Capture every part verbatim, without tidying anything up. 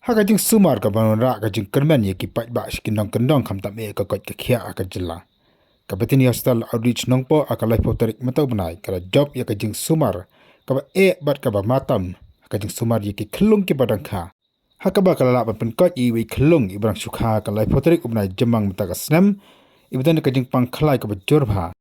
Ha ka jingsumar kaba wanrah ka jingkyrmen ïa ki paidbah sha ki nongkyndong khamtam eh ka koit ka khiah ha ka jylla, ka Bethany Hospital Outreach Nongpoh ha ka laiphew tarik mynta u bnai ka la jop ïa ka jingsumar kaba eh bad kaba matam ha ka jingsumar ïa ki khyllung kiba dang kha. Ha kaba ka la lah ban pynkoit ïa iwei i khyllung iba dang shu kha ha ka laiphew tarik u bnai Jymmang mynta ka snem, iba don ka jingpang khlaiñ kaba jur bha.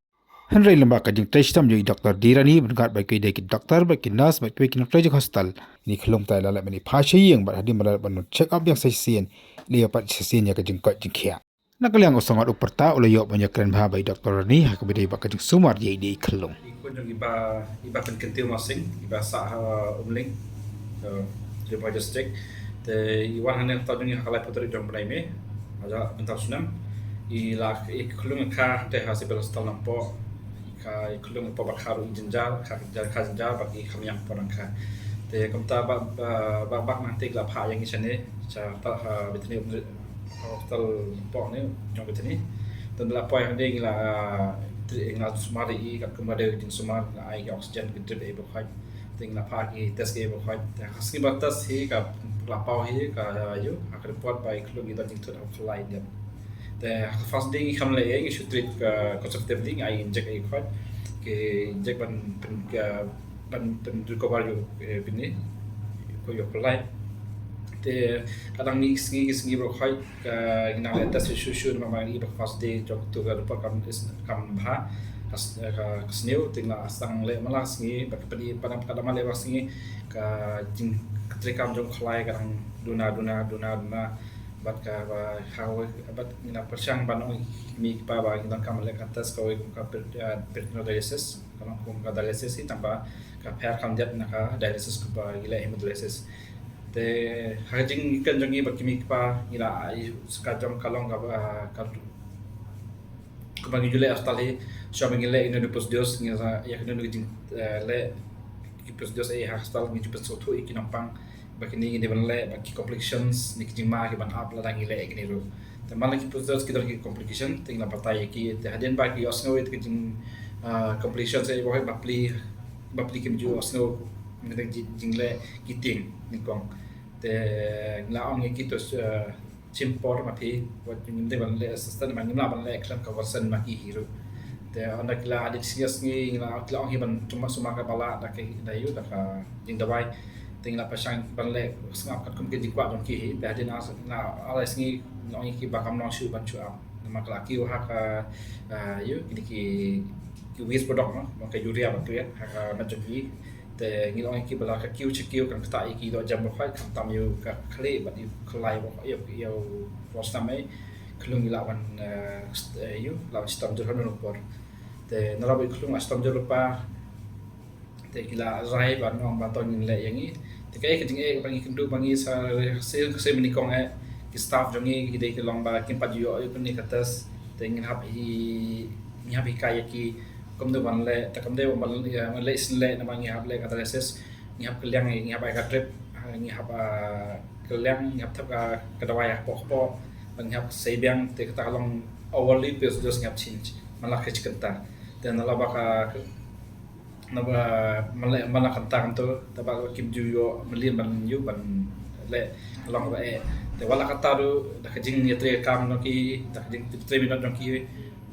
Hynrei lyngba ka jingtrei shitom jong i Doktor Dirani, bad ngat bad kiwei de ki doktor bad ki nurse bad kiwei ki nongtrei jong hospital, ine i khyllung mynta i la leh ban ïa phai sha ïing bad hadien ba la leh ban check up biang sa shisien, i la ïoh pat shisien ïa ka jingkoit jingkhiah. Na ka liang u sangot u pyrta u la ïoh ban ïakren bha bad i Doktor Rani ha kaba ïadei bad ka jingsumar ïa i de i khyllung. I khun jong i Bah, i Bah Pynkyntiew Marsing, iba sah ha Umling, eh, Ri Bhoi District. Te i wan hangne ha ka jong i ha ka laiphew tarik jong u bnai May, ha ka mynta u snem. I la, i khyllung i kha hangtei ha Civil Hospital Nongpoh. I kha, i khyllung i pop ba kha ruh i jynjar, kha jynjar, kha jynjar bad i kham ïang por nang kha. Te kumta ba, ba, ba, bad nangta i la phah ïa ngi shane, sha ta, ha Bethany Hospital Nongpoh ne, jong Bethany. Te ynda la poi hangne ngi la, ah, tri-, ngi la sumar ïa i katkum ba dei ka jingsumar, ngi la ai ka oxygen, ka drip ïa i baroh khoit. Te ngi la phah ki test ïa i baroh khoit. Te ha ka sngi ba test hi ka la paw hi ka, ah, ïoh, ha ka report ba i khyllung i don jingthut ha u khlaiñ dep. Te ha ka first day ngi kham leh ei, ngi shu treat ka conservatively, ngi ai inject ïa i khoit. Ki inject ban pyn, ka, ban pyn recover ïa u, eh, pyn ne, ko ïa u khlaiñ. Te ka dang mih ki sngi, ki sngi baroh khoit, ka ngi nang leh test shuh shuh namar ba i ba ka first day jong katu ka report kam, is, kam bha. Ka s-, ka, ka sniew, te ngi la sdang leh man la ka sngi, bad ka pynï, bad ka dang man leh ba ka sngi, ka jing, ka treikam jong u khlaiñ ka dang duna, duna, duna, duna. Bad kaba, ha, bad ngi la pyrshang ban ong ïa ki kmie ki kpa ba ngi donkam ban leh ka test kawei kum ka peri-, eh, peritoneal dialysis. Ka long kum ka dialysis hi tang ba ka pher kham diat na ka dialysis kaba ngi leh hemodialysis. Te ha ka jingkren jong ngi bad ki kmie ki kpa ngi la, ïa, ka jong ka long kaba, ka, kaba ngi ju leh ha hospital hi, shuwa ba ngi leh ïa kane ka post dose, ngi sa ïa kane ka jing, eh, leh ki post dose ei ha hospital, ngi ju pynsngewthuh ïa ki nongpang ba kine ngi dei ban leh, ba ki complications ne ki jingma ki ban ap lada ngi leh ïa kine ruh. Te man la ki post dose ki don ki complication, te ngi la batai ïa ki, te hadien ba ki ïohsngew ïa ki jing, ah, complications ei ba hoi bapli, bapli kim ju ïohsngew, ngi dang jing, jingleh ki tieng nyngkong. Te ngi la ong ïa ki to, ah, shim por ma phi, wat ngim dei ban leh assistant, ma ngim lah ban leh khlem ka version ma ki hi ruh. Te ynda ki la hadien shi sngi, ngi la, ki la ong hi ban sumar, sumar kaba lah da ka, da ïa u, da ka jingdawai. Te ngi la pyrshang ban leh sngap katkum ki jingkwah jong ki hi. Te hadien ar, ngi la ar lai sngi, ngi la ong ïa ki ba kam long shuh ban shu ap. Namar ka la kiew ha ka, ah, ïa u, kine ki, ki waste product, no, ma ka urea bad tu ïa, ha ka met jong ki. Te ngi la ong ïa ki ba la ka kiew sha kiew kan ktah ïa ki dohjem baroh khoit, khamtam ïa u ka khlieh bad ïa u khlaiñ baroh khoit, ïa u, ïa u, ros namar khyllung i lah ban, eh, st-, eh, ïa u, lah ban shitom jur ha une u por. Te nalor ba i khyllung la shitom jur lypa, te ki la rai ban ong ba to ngin leh ïa ngi. Te kaei ka jingeh ba ngi kynduh ba ngi sa, sa, sa mynnyngkong eh, ki staff jong ngi ki dei ki long ba kim pat ju ïoh ïa kane ka test. Te ngin hap hi, ngin hap hikai ïa ki kumno ban leh, te kam dei ban leh, ïa, leh shen leh namar ngi hap leh ka dialysis, ngi hap kylliang, ngi hap ai ka drip, ah, ngi hap, ah, kylliang, ngi hap thep ka, ka dawai hapoh hapoh, bad ngi hap sei biang, te kata ka long hourly basis ngi hap change man la ka shi kynta. Te nalor ba ka, naba man la, man la kynta kyntu, te ba kim ju ïoh mlien ban ïa u ban leh, ka long kaba eh. Te wat la kata ruh, da ka jingïatreikam jong ki, da ka jingtrei minot jong ki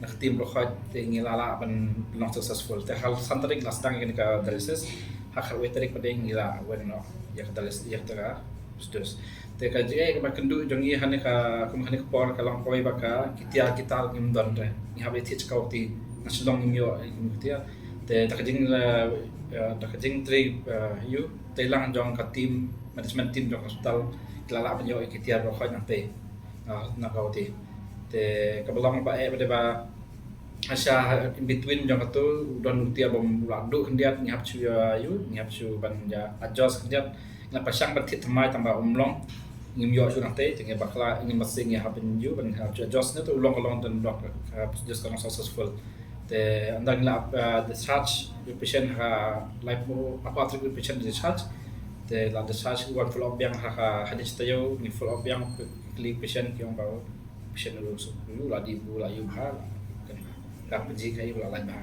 na ka team baroh khoit, te ngi la lah ban long successful. Te ha ka san tarik la sdang ïa kane ka dialysis, ha ka khatwei tarik pat ngi la wan noh ïa ka dialysis, ïa ka post dose. Te ka jingeh kaba kynduh jong ngi ha kane ka, kum ha kane ka por ka long kawei ba ka, ki tiar ki tar ngim don re. Ngi hap ïa thied sha ka wati, na Shillong ngim ïoh, ngim ïoh tiar. Te da ka jing, eh, da ka jingtrei, eh, ïa u, treilang jong ka team, management team jong ka hospital, ki la lah ban ïoh ïa ki tiar baroh khoit nangtei, ah, na ka wati. Te kaba long ba eh ba dei ba, ha sha in between jong katu, u don u tiar ba u la duh khyndiat, ngi hap shu ïa, ïa u, ngi hap shu ban ïa adjust khyndiat. Ngi la pyrshang ban thied thymmai tang ba um long. Ngim ïoh shuh nangtei, te ngi bakla, ngi masi ngi hap ban ïa u, ban hap shu adjust ne, te u long ka long, don dok, ah, just ka long successful. Te ynda ngi la, ah, discharge ïa u patient ha laiphew, ha khatwei tarik u patient discharge. Te la discharge, wan follow up biang ha ka hadien shi taïew, ngi follow up biang, kylli u patient, ki ong ba u patient u la dih, u la ïoh bha, la, kan, ka pynjah ka ïoh la lait bha.